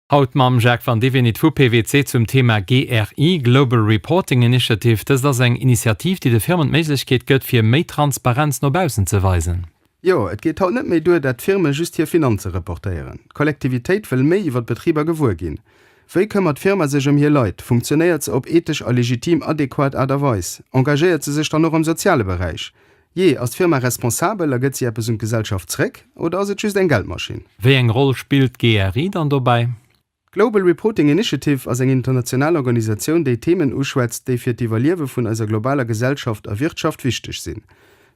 Haut mam Jacques Vandivinit vu PwC zum Thema GRI, Global Reporting Initiative. Dëst ass eng Initiativ, déi de Firmen d'Méiglechkeet gëtt, fir méi Transparenz no baussen ze weisen. Jo, et geet haut net méi duer, dat d'Firme just hir Finanze reportéieren. D'Kollektivitéit wëll méi iwwer d'Betriber gewuer ginn. Wéi këmmert d'Firma sech ëm hir Leit? Funktionéiert se op ethesch a legitim adequat Aart a Weis? Engagéiert se sech dann och am soziale Beräich? Jee, ass d'Firma responsabel a gëtt si eppes un d'Gesellschaft zréck oder ass et just eng Geldmaschinn? Wéi eng Roll spillt d'GRI dann dobäi? D'Global Reporting Initiative ass eng international Organisatioun, déi Themen uschwätzt, déi fir d'Iwwerliewe vun eiser globaler Gesellschaft a Wirtschaft wichteg sinn.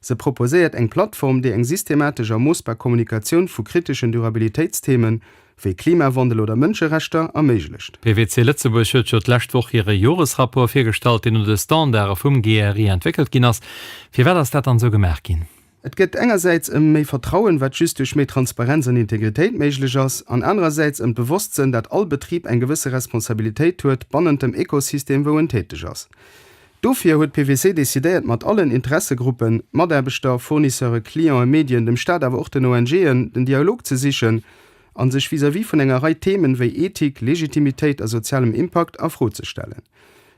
Se proposéiert eng Plattform, déi eng systematesch a moossbar Kommunikatioun vu kriteschen Durabilitéitsthemen, wéi Klimawandel oder Mënscherechter, erméiglecht. PwC Lëtzebuerg huet jo d'lescht Woch hire Joresrapport virgestallt, deen no de Standarde vum GRI entwéckelt ginn ass. Firwat ass dat dann esou gemaach ginn? Et gëtt engersäits ëm méi Vertrauen, wat just duerch méi Transparenz an Integritéit méiglech ass, an anerersäits ëm d'Bewosstsënn, dat all Betrib eng gewësse Responsabilitéit huet bannent dem Ekosystem, wou en täteg ass. Dofir huet PwC decidéiert, mat allen Interessegruppen, Mataarbechter, Fournisseure, Clienten, Medien, dem Staat awer och den ONGen, den Dialog ze sichen a sech vis-à-vis vun enger Rei Themen wéi Ethik, Legitimitéit a sozialem Impakt a Fro ze stellen.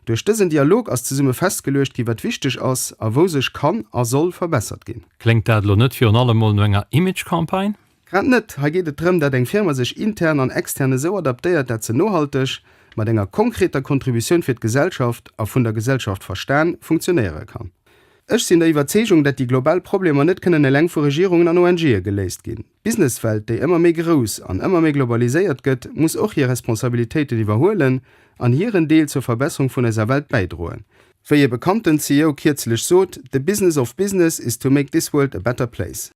Duerch dësen Dialog ass zesumme festgeluecht gi wat wichteg ass a wou sech kann a soll verbessert ginn. Kléngt dat elo net virun allem mol no enger Image-Campagne? Grad net! Hei geet et drëm, dat eng Firma sech intern an extern esou adaptéiert, dat se nohalteg, mat enger konkreter Contributioun fir d'Gesellschaft a vun der Gesellschaft verstan, funktionéiere kann. Ech sinn der Iwwerzeegung, dat déi global Problemer net kënnen eleng vu Regierungen an ONGe geléist ginn. D'Businesswelt, déi ëmmer méi grouss an ëmmer méi globaliséiert gëtt, muss och hir Responsabilitéiten iwwerhuelen an hiren Deel zur Verbesserung vun eiser Welt bäidroen. Wéi e bekannten CEO kierzlech sot, The business of business is to make this world a better place.